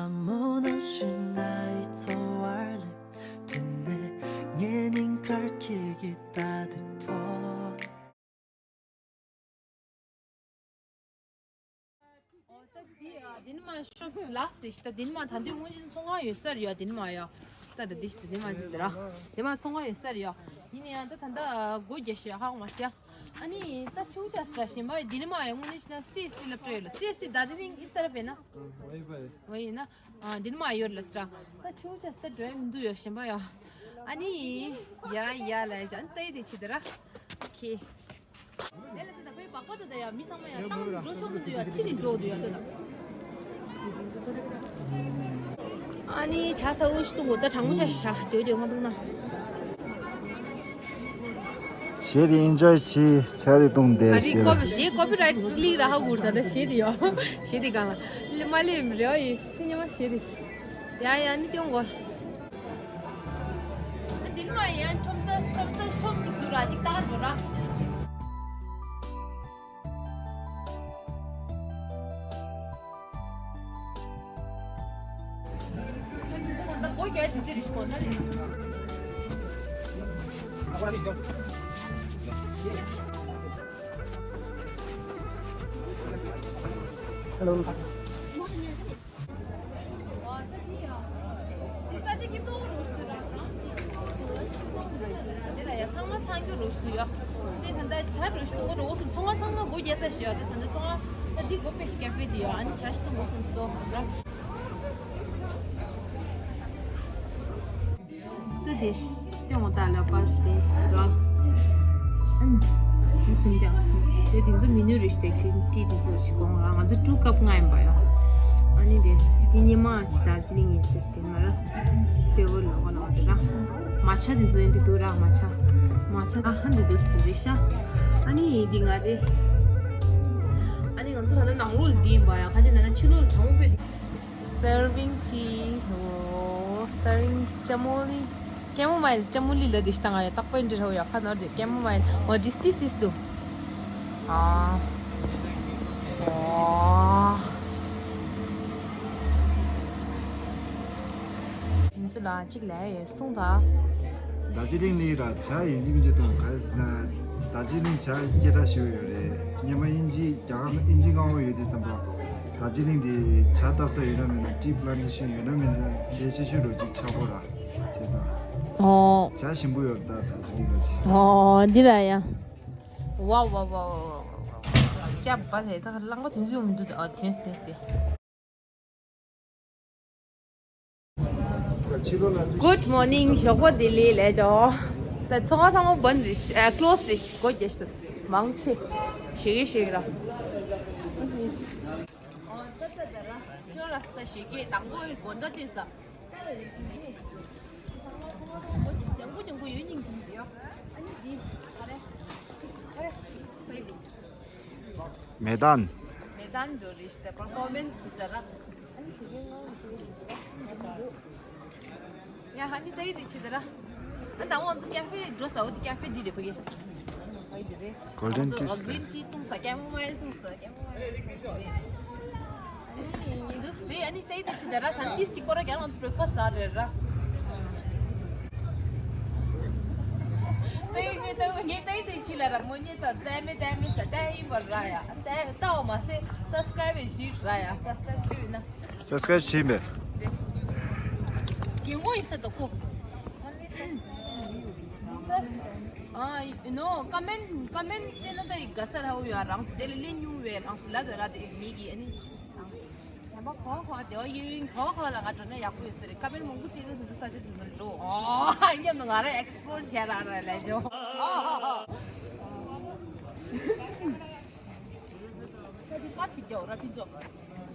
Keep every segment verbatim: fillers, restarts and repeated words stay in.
I'm on a ocean night, so wild. དེ་ནས་ངའི་སྙིང་ཁར་ཁྱེད་ཀྱི་ལྟ་དེ་ཕོ། ཨོ་ད་འདི་ཨ་འདི་ནི་མ་ཤོབ་ལགས་རེད་ཤི། ད་འདི་ནི་མ་ད་འདི་སྔོན་ཆད་ཚོང་ཁང་ཡོད་ས་རེད་ཡ། འདི་ནི་མ་ཡ། ད་ད་འདི་ཤི་ད་འདི་མ་འདི་ར། འདི་མ་ཚོང་ཁང་ཡོད་ས་རེད་ཡ། ཡིན་ན་ཡང་ད་ད་ད་སྒོ་རྒྱག་ཤི་ཧ་གོ་མ་སི་ཡ། ཨ་ནི་ད་ཆུ་ཆ་ས་ཞིམ་པ་འདི་ནི་མ་ཡ། དངོས་གནས་ཤི་ན་སི་ཨེས་ཊི་སླེབས་འགྲོ་ཡོད་ལ། སི་ཨེས་ཊི་དར་ཇི་ལིང་ཨིས་ཏར་ཨེཕ་ཡིན་ན། ཨོ་ཡིན་ན། ཨ་འདི་ནི་མ་ཡོད་ལ་སི་ར། ད་ཆུ་ཆ་ས་འགྲོ་ཡ་མི་འདུག་ཡ་ཞིམ་པ་ཡ། ཨ་ནི་ཡ་ཡ་ལ་ཡ་ཅན་ད་ཡི་དེ་ཆི་ད་ར། ཁེ། ལེ་ལེ་ད་ད་ཕའི་སྦག་སྦག་ད་ད་ཡ་མི་ཚང་མ་ཡ་བཏང་འགྲོ་ཆོག་གི་འདུག་ཡ། ཕྱི་ནས་འགྲོ་འདུག་ཡ་ད་ད། ཨ་ནི་ཇ་ཟ་འུ་ཤི་འདུག་གོ། ད་གྲང་མོ་ཆ་ཤ་དེའུ་དེའུ་ང་འདུག་ན། གཞས་དེ་ཨིན་ཇོའི་བྱེད། ཇ་དེ་བཏུང་བསྡད། ག་རེ་ཀོ་པི་གཞས་ཀོ་པི་རའིཊ་ལིག་ར་ཧ་གོ་ར། ད་ད་གཞས་དེ་ཡོ། གཞས་དེ་གང་ལ་ལེ་མ་ལེ་རེ་བ་ཡོད་ཤི་ཚེ་ཉི་མ་གཞས་དེ། ཡ་ཡ་ནི་སྐྱོང་གོ། འདི་ནི་མ་ཡང་ཁྲོམ་ས་ཁྲོམ་ས་ཁྲོམ་གཅིག་འདུག་ར། གཅིག་ལྟ་ག་འགྲོ་ར། Hello. འདི་ས་ཆ་སྐྱིད་པོ་རོ་ཞིག་ར། དེ་ལ་ཡ་ཚང་མ་ཚང་རྒྱུ་རོ་ཞིག་ཡོད། དེ་ད་ལྟ་ཇ་རོ་ཞིག་འཐུང་གི་རོ་སོང་། ཚོང་ཁང་ཚང་མ་སྒོ་རྒྱག་ས་ཞིག་ཡོད། དེ་ད་ལྟ་ཚོང་ཁང་ད་འདི་སྒོ་ཕྱེ་ཞིག་ཀ་ཧྥེ་དེ་ཡོད། ཨ་ནི་ཇ་ཞིག་འཐུང་གི་སོང་ར། ད་དེ་སྟེང་འོག་དག་ལ་པར་སྟེ་དོ། ཨ་ནི་སུན་ཀྱང་དེ་དེ་ཚོ་མི་ནུ་རིགས་དེ་གི་ཏི་དེ་ཚོ་ཞིག་གོང་ལ་ང་ཚོ་ཀྲུ་ཀབ་ལྔ་ཡིན་པ་ཡོ། ཨ་ནི་དེ་དེ་ཉི་མ་ཅི་ལྟར་ཅི་ལིང་ཡིན་ཟེར་ཏེ་ང་ར་ཕེ་བོ་ལོ་ག་ལོ་དེ་ར། མ་ཆ་དེ་ཚོ་ཡིན་དེ་དུ་ར། མ་ཆ་མ་ཆ་ཨ་ཧ་འདི་དུ་སི་རི་ཤ། ཨ་ནི་དེ་ང་རེ། ཨ་ནི་ང་ཚོ་ད་ལྟ་ནང་ལོགས་ལ་དེ་ཡིན་པ་ཡ། ཁ་ཆེ་ན་ན་ཕྱི་ལོགས་ལ་གྲང་མོ་དཔེ། Serving tea. Oh, serving chamomile. Chamomile, chamomile ལ་དེ་ཤི་ད་ང་ཡ་རྟག་པར་འདྲི་ར་ཡ། ཁ་ནོར་དེ་chamomile. Oh, this, this is the. Ah. Oh. ཡིན་ཚུལ་ལ་གཅིག་ལས་ཡོད་གསུངས་དང་། རྡོ་རྗེ་གླིང་ནི་ར་ཇ་ཡིན་གཅིག་མིན་གཅིག་དང་ག་རེ་ཟེར་ན། རྡོ་རྗེ་གླིང་ཇ་སྐད་གྲགས་ཞེ་པོ་ཡོད་རེད། སྔོན་མ་དབྱིན་ཇི་རྒྱ་གར་དབྱིན་ཇི་མངའ་འོག་ཡོད་དུས་ཙམ་པ་རྡོ་རྗེ་གླིང་འདི་ཇ་བཏབ་ས་ཡོད་ན་མེད་ན། tea plantation ཡོད་ན་མེད་ན་གལ་ཆེ་ཤོས་རོ་གཅིག་ཆགས་པོ་ར་བྱས་ཙང་། ཨོ། ཇ་ཞིམ་པོ་ཡོད་རེད་ད་རྡོ་རྗེ་གླིང་ལ་ཇ། ཨོ་འདི་ར་ཡ། ཝའོ་ཝའོ་ཝའོ་ཝའོ་ཝའོ། ཅ་པ་ལས་ད་རླངས་པ་དེ་ཚོ་ཡོང་མི་འདུག་ཨ་དེ་དེ་དེ། Good morning. ཞོགས་པ་བདེ་ལེགས་ལས་ཅོ། ད་ཚོང་ཁང་ཚང་མ་བན་རེད། ཨ་ཀློ་སི་རེད། སྒོ་རྒྱག་ཤི་མང་ཆེ་ཞེ་གི་ཞེ་གི་ར། ཨོ་ད་ད་ད་ར་ཁྱོད་ར་ས་ཞེ་གི་དང་པོ་དགོན་ད་དེ་ས། ད་ལ་རེད་ཞེ་གི་ཚང་མ་ཚང་མ་ཚང་མ་སྒོ་ལྗང་ཁུ་ལྗང་ཁུ་ཡོད་སྙིང་རྗེ་མི་འདུག་ཡ། ཨ་ནི་འདི་ཨ་རེ་ཨ་རེ་ཕ་ཡི་ལུགས། མེ་ཏན། མེ་ཏན་འགྲོ་རེས་ཏེ་པར་ཕོར་མེན་སི་ཟེར་ར། ཡ་ཧ་ནི་ད་ཡི་དེ་ཆི་ཟེར་ར། ཨ་ད་ཝང་ཙི་ཀ་ཧྥེ་འགྲོ་ས་འོ་དེ་ཀ་ཧྥེ་འདི་རེད་ཕ་གི། ཨ་ཡི་དེ་རེད། Golden tea ཟེར། Green tea བཏུང་ས་ཀེ་མོ་མའིལ་བཏུང་ས་ཀེ་མོ་མའིལ་བཏུང་ས་རེད། ཨ་ནི་ཡིན་དུས་རེད། ཨ་ནི་ད་ཡི་དེ་ཆི་ཟེར་ར། ད་ནི་ཏིས་ཅིག་སྐོར་ར་རྒྱ་ལ་ཝང་ཙི་བྷི་རེག་ཕ་སི་ཟ་རེད་ར། ད་ཡིན་ངས་ད་ངས་ད་ཡིན་དེ་ཅི་ལ་ར་མོ་ཉེ་ཚ་ལྟད་མེད་ལྟད་མེད་ས་ལྟད་ཡིན་པར་ར་ཡ། ལྟད་ལྟ་བ་མ་ཟད་སབ་སི་ཀ་རའིབ་ཞིག་ར་ཡ། སབ་སི་ཀ་རའིབ་བྱས་ཡོད་ན། སབ་སི་ཀ་རའིབ་བྱས་མེད། རྒན་མོ་ཡིན་ས་ད་ཁོ། ཨ་ཡིན་ནོ། ཀ་མེན་ཀ་མེན་བྱས་ན་ད་ཡི་དགའ་ས་ར་འོ་ཡ། རང་ས་དེ་ལས་ལས་ཉུང་བས་རང་ས་ལ་ད་ར་དེ་མི་གི་ཨ་ནི། ཡང་པ་གོ་གོ་དེ་བ་ཡིན་གོ་གོ་ལ་ང་འགྲོ་ན་ཡག་པོ་ཡོད་ས་རེད། ཀ་མེན་མང་པོ་བྱས་ན་དེ་ཚོ་ས་ཆ་དེ་ཚོ་འགྲོ། ཨོ་མཉམ་དུ་ང་རང་ཨེག་སི་པོ་ལོར་བྱས་ར་ར་ལས་ཇོ། ད་དེ་པར་ཅིག་རྒྱག་ར་ཕི་ཚོ།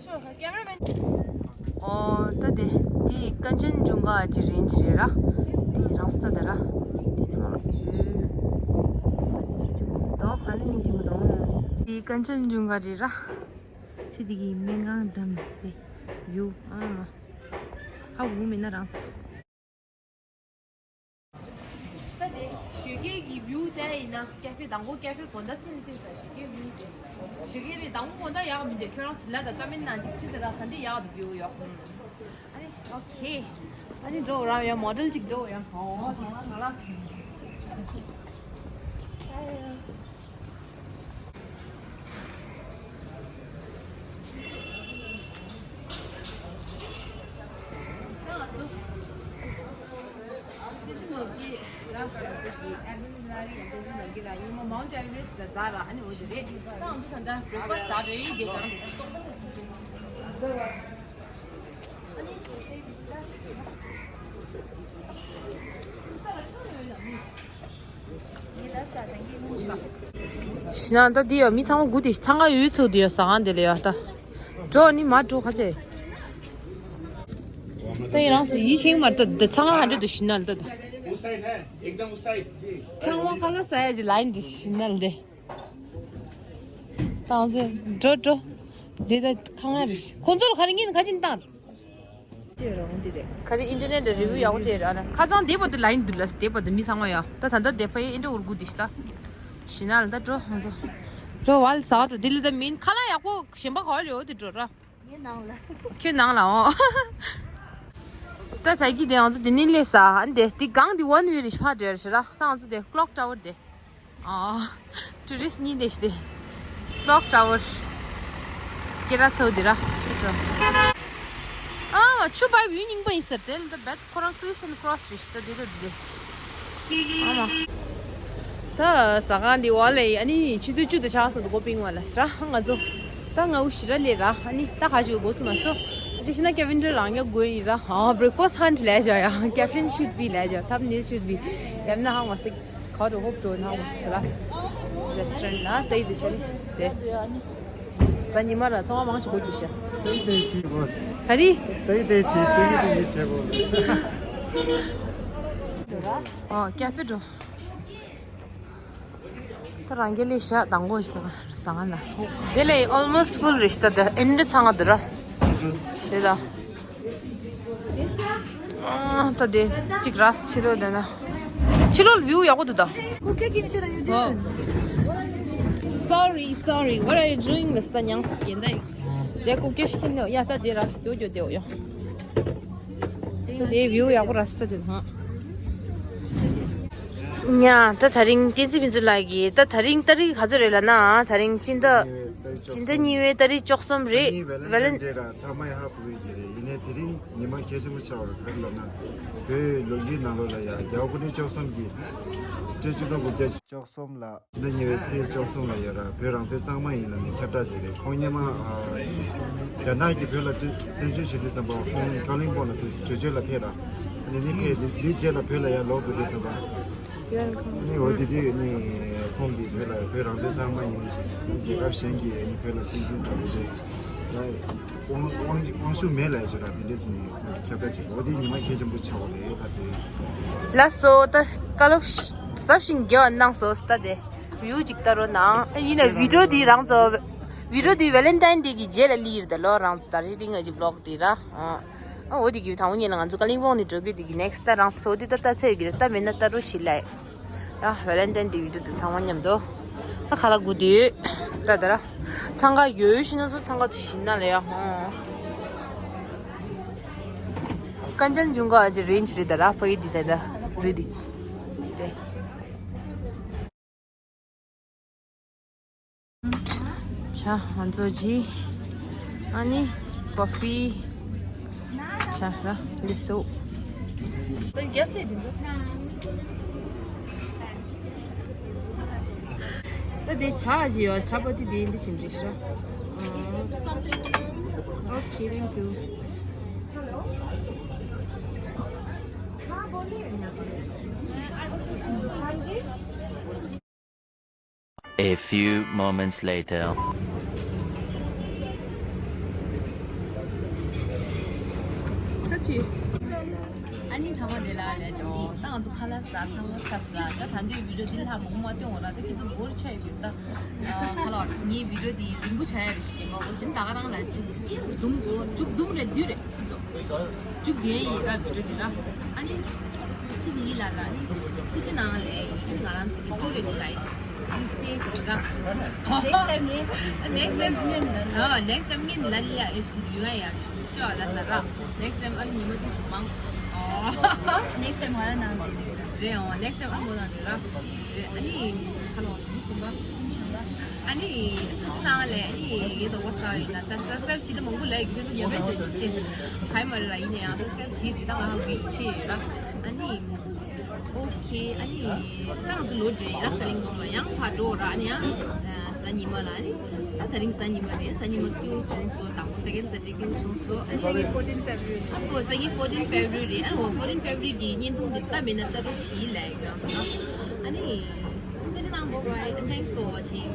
ཤོ་ཀེ་མ་ར་མེན། ཨོ་ད་དེ་དེ་ཀན་ཅན་ཇུང་ག་གི་རེན་ཇི་རེད་ར། དེ་རང་ས་དེ་ར། དེ་ནི་མ་ལ། དོ་ག་ལི་ནི་ཅི་མ་དོ། དེ་ཀན་ཅན་ཇུང་ག་རེད་ར། ཚེ་འདི་གི་སྨན་ཁང་འགྲམ་དེ་ཡུ་ཨ། ཧ་གོ་མེད་ན་རང་ཚ། ད་དེ་ཞོགས་ཀས་ཀྱི་བིའུ་དེ་ཡིན་ན་ཀ་ཧྥེ་དང་པོ་ཀ་ཧྥེ་དགོང་དག་ཚེ་ནི་ཚེ་ས་ཞོགས་ཀས་བིའུ་དེ། ཞོགས་ཀས་རེད་དང་པོ་དགོང་དག་ཡག་མི་འདུག་ཁྱོད་རང་ཚེ་ལ་དང་ཀ་མེན་ནང་ཅིག་ཅི་ཟེར་ར་ག་འདི་ཡག་འདུག་བིའུ་ཡོག་ཨ་ནི་ཨོ་ཁེ། ཨ་ནི་འགྲོ་རང་ཡང་མོ་ཌེལ་གཅིག་འགྲོ་ཡང་། ཨོ་ཐང་ལ་ཐང་ལ། Mount Everest ལ་འཛེགས་ར། ཨ་ནི་འོ་དེ་རེད། ད་ང་ཚོ་ད་ལྟ་breakfast ཟ་འགྲོ་ཡི་དེ་གང་དེ་ད་ཏོག་ཙམ། ཤི་ན་ད་འདི་ཡོད། མི་ཚང་མ་སྒུག་དེ་ཚང་ག་ཡོད་ཚུགས་དེ་ཡོད་ཟ་ཁང་དེ་ལ་ཡོད་ད། འགྲོ་ནི་མ་འགྲོ་ཁ་ཆེ། ད་ཡིན་རང་སུ་ཡིད་ཆེས་མ་རེད་ད། ཚང་ག་ཧ་འདྲེ་དུ་ཤི་ན་ལ་ད་ད། ཚང་མ་ཁ་ལག་ཟ་ཡ་གི་ལ་ཡིན་དུ་ཤི་ན་ལ་དེ། ད་ང་ཚོ་འགྲོ་འགྲོ། དེ་ད་ཁང་ང་རེད། ཁོང་ཚོ་ལ་ག་རེ་ངས་ཁ་ཆེན་བཏང་། ཅེས་རང་འདི་རེད། ག་རེ་ཨིན་ཊར་ནེཊ་ལ་རི་བིའུ་ཡག་པོ་བྱས་ར་ན། ཁ་སང་དེ་བར་དུ་ལ་ཡིན་འདུག་ལ། དེ་བར་དུ་མི་ཚང་མ་ཡ། ད་ད་ལྟ་དེ་ཕ་ཡི་ཨིན་ཊར་འུར་གུ་དེ་ཤི་ད། ཤི་ན་ལ་ད་འགྲོ་ང་ཚོ། འགྲོ་བ་ལ་ཟ་འགྲོ། དེ་ལ་ད་མིན་ཁ་ལག་ཡག་པོ་གཞན་པ་ག་བ་ལ་ཡོད་དེ་འགྲོ་ར། ངའི་ནང་ལ། ཁྱོད་ནང་ལ་འོ། ད་ད་གི་དེ་ང་ཚོ་དེ་ནས་སླེབས་ས། ཨ་ནི་དེ་དེ་སྒང་དེ་ཝན་ཝེ་རེད་ཕར་འགྲོ་རེད་ཤི་ར། ད་ང་ཚོ་དེ་ཀློག་ཊ་ཝར་དེ། ཨ། ཊུ་རི་སི་ཊི་གཉིས་དེ་ཤི་དེ། ཀློག་ཊ་ཝར། ཀེ་ར་ཚོ་དེ་ར། ཨ་ཆུ་བའི་བིའུ་རྙིང་པ་ཡིན་ཟེར་དེ་ལ་ད་བེད་ཁོ་རང་ཁི་རི་སི་ཊན་ཀོ་རོ་སི་རེད་ཤི་ད་དེ་ད་དེ། ཨ་མ། ད་ཟ་ཁང་འདི་བ་ལས་ཨ་ནི་ཆུ་ཚོད་བཅུ་དང་ཕྱེད་ཀ་ཙམ་དུ་སྒོ་ཕྱེ་བ་ལ་ཟེར་ར་ང་ཚོ། ད་ང་འུ་ཤི་ར་ལས་ར། ཨ་ནི་ད་ག་ཅིག་སྒོ་ཚུགས་མ་སོང་། ད་ཅི་ཤི་ན་ཀེ་ཝིན་ཏྲ་རང་ཉག་དགོས་ཡིན་ར། ཨ་breakfast hunt ལས་བྱ་ཡ། Captain should be ལས་བྱ། ཐབ་ནི་should be ཡམ་ན་ཧང་བ་སི། How to hope to now was the last restaurant ལ་ད་ཡི་དེ་ཆ་རེད་དེ། ད་ཉི་མ་ར་ཚོང་བ་མང་ཆེ་གོ་རྒྱུ་ཤ། ཏེ་ཏེ་ཅི་བོས། ག་རེ། ཏེ་ཏེ་ཅི་ཏེ་ཏེ་ཅི་བྱེད་གོ། ཨོ་ཀེ་ཕེ་འགྲོ། ད་རང་རྒྱལ་ལས་ཤ་དང་གོ་ཤ་ཟ་ང་ལ། དེ་ལས་almost full རེད་ཤ་ད་དེ་ཨེན་ཌི་ཚང་ང་འདུག་ར། དེ་ད། ཨ་ད་དེ་གཅིག་ར་ཕྱི་ལོགས་དེ་ན། ཕྱི་ལོགས་ལ་བིའུ་ཡག་པོ་འདུག་ད། Kuke kinshira you doing? Sorry, sorry. What are you doing? ལ་སྟ་ཉང་སི་ཀེན་ད། དེ་ཀུ་ཀེ་ཤི་ཁེན་ནོ་ཡ་ད་དེ་ར་སྟོ་ཇོ་དེ་འོ་ཡོ། དེ་བིའུ་ཡག་པོ་ར་སྟ་དེ་ཧ། ཉ་ད་ད་རིང་བསྟན་འཛིན་ཕུན་ཚོགས་ལགས་ཀྱིས་ད་ད་རིང་ཏ་རིག་ག་ཚོད་རེད་ལབ་ན། ད་རིང་སྤྱི་ཟླ་སྤྱི་ཟླ་གཉིས་པའི་ཏ་རིག་བཅུ་གསུམ་རེད། ཝེ་ལན་ཊན་ཌེ་ར་ཚང་མ་ཧ་གོ་གི་རེད། ཡིན་ནའི་དེ་རིང་ཉི་མ་གལ་ཆེན་པོ་ཆགས་པ་རེད། ག་རེ་ལབ་ན་བོད་ལོ་རྒྱུས་ནང་ལོགས་ལ་ཡ་རྒྱལ་བ་སྐུ་ཕྲེང་བཅུ་གསུམ་གྱི་སྤྱི་ཟླ་དགུ་བརྒྱ་བཅུ་གསུམ་ལ། ཕྱི་ཟླ་གཉིས་པའི་ཚེས་བཅུ་གསུམ་ལ་ཡོད་ར། བོད་རང་བཙན་གཙང་མ་ཡིན་ལབ་ནས་ཁྱབ་བསྒྲགས་བྱས་རེད། ཁོང་སྔོན་མ་ཨ་རྒྱ་ནག་གིས་བོད་ལ་བཙན་བཙན་འཛུལ་བྱེད་དུས་ཙམ་པ་ཁོང་ཀ་ལིང་པོང་ལ་དུས་གྲོས་ཆོད་ལ་ཕེབས་ར། ཨ་ནི་ནི་ཕེབས་དེ་དེའི་རྗེས་ལ་བོད་ལ་ཡར་ལོག་དགོས་དུས་ཙམ་པ། ཨ་ནི་འོ་དེ་དུས་ནི་ཁོང་གིས་བོད་ལ་བོད་རང་བཙན་གཙང་མ་ཡིན། རྒྱལ་ཁབ་གཞན་གྱིས་ནི་བོད་ལ་བཙན་འཛུལ་བཏང་ཡོད་རེད། དབང་དབང་དབང་ཤུགས་མེད་ལབ་ཡ་ཅིག་ར། དེ་འདྲ་ཅིག་ནས་ཁྱབ་བསྒྲགས་བྱས། འོ་དེ་ཉི་མ་གལ་ཆེན་པོ་ཆགས་པ་རེད་ད་དེ་རིང་། ལགས་སོ། ད་བཀའ་སློབ་ཟབ་ཞིང་རྒྱས་པ་གནང་སོང་ད་དེ། བིའུ་ཅིག་ལྟ་རོགས་གནང་། ཡིན་ན་བི་ཌི་ཡོ་འདི་རང་ཚོ་བི་ཌི་ཡོ་འདི་ཝེ་ལན་ཊན་ཌེ་གི་རྗེས་ལ་སླེབས་ཡིན་ད་ལོ། རང་ཚོ་ད་རེས་རིང་ང་ཅིག་བི་ལོག་འདི་ར། ཨ་འོ་དེ་གི་དང་པོ་ཉིད་ལ་ང་ཚོ་ཀ་ལིང་པོང་ནས་འགྲོ་གི་དེ་གི་ནེག་སི་ཊི་ད་རང་ཚོ་འདི་ད་ལྟ་ཚད་ཡོད་ཀྱི་རེད། ད་མེད་ན་ལྟ་རོགས་བྱེད་ལ། ཡ་ཝེ་ལན་ཊན་ཌེ་བི་ཌི་ཡོ་དེ་ཚང་མ་མཉམ་དུ། ད་ཁ་ལག་སྒུག་དུས། ད་ད་ར། འཚང་ཁ་ཡོད་ཤི་ན་སོ་འཚང་ཁ་དུ་ཤི་ན་ལ་ཡ་ཧོ། ཀན་ཅན་ཇུང་ག་ཨ་ཅེ་རེན་ཇི་རེད་ད་ར། ཕ་ཡི་འདི་ད་ད་རེད་འདི། ཆ་ང་ཚོ་ཇི། ཨ་ནི་ཀོ་ཕི། ཆ་ལ་ལི་སོ། ད་དེ་ཆ་ཞིག་ཡོད། ཆ་པ་དེ་དེ་འདི་བྱིན་རིགས་ཤོ། Okay, thank you. A few moments later. ཨ་ནི་ཐ་མ་དེ་ལ་ལས་ཀྱང་ད་ང་ཚོ་ཁ་ལག་ཟ་ཚང་མ་ཚར་ས། ད་ད་འདི་བི་ཌི་ཡོ་འདི་ལྷག་མང་པོ་མ་སྟོན་འོ་ར། ད་ཁྱེད་ཚོ་འབོར་ཆ་ཡོད་ད། ཁ་ལག་ངའི་བི་ཌི་ཡོ་འདི་རིང་པོ་ཆགས་ཡ་རེད་ཞེས་མ་འོ་ཅིན་ད་ག་རང་ལ་མཇུག་བསྡོམས་འགྲོ། མཇུག་བསྡོམས་རེད་བསྡུས་རེད། ཁྱེད་ཚོ་མཇུག་བསྡུས་ཡིན་ར། བི་ཌི་ཡོ་འདི་ར། ཨ་ནི་ཚེ་འདི་ཡི་ལ་ལ་ཨ་ནི་ཐུགས་རྗེ་གནང་ལས་ཡིན། ང་རང་ཚོ་གི་ཀྲུའུ་རེ་ལ་ཡིན་སེ་ར། Next time ནི། Next time ནི་ལ་ལ་ཡ་ཡུ་ར་ཡ། ཅོ་ལ་ས་ར། next time ཨ་ཉི་མ་དུས་མང་། next time ང་ལ་ནང་རེད་ཨོ། next time ཨ་མོ་ལ་ར། རེད་ཨ་ནི། ཁ་ལོ་ཞིག་སུམ་པ། ཨ་ནི། ཐུགས་རྗེ་གནང་ལེ་ཨ་ནི་ངའི་དོགས་པ་ཟ་ཡིན་ན་ད་subscribe བྱེད་དུ་མང་པོ་ལས་ཡོད་ཁྱེད་ཚོ་ཉོ་བའི་བྱེད་ཅེས། ག་ཡི་མ་རེད་ར་ཡིན་ནའང་subscribe བྱེད་དེ་ད་ང་ཧ་གི་ཅེས་ཡོད་ར། ཨ་ནི། ཨོ་ཁེ་ཨ་ནི། ད་ང་ཚོ་ལོ་འདྲེ་ཡིན་ར་ད་རིང་གོང་ལ་ཡང་ཕར་འགྲོ་ར་ཨ་ནི་ཡང་། གཟའ་ཉི་མ་ལ་ཨ་ནི། ད་ད་རིང་གཟའ་ཉི་མ་རེད་གཟའ་ཉི་མ་སྐྱིད་པོ་བྱུང་སོང་དང་པོ་second Saturday སྐྱིད་པོ་བྱུང་སོང་ཨ་ནི། སང་ཉིན་fourteen February ཨ་ཁོ་སང་ཉིན་fourteen February རེད་ཨ་ཁོ་fourteen February གི་བརྙན་ཐུང་འདི་ལྟ་མེད་ན་ལྟ་རོགས་བྱེད་ལབ་ཡོད་རང་ཚོ་ཨ་ནི། ཐུགས་རྗེ་གནང་bye bye and thanks for watching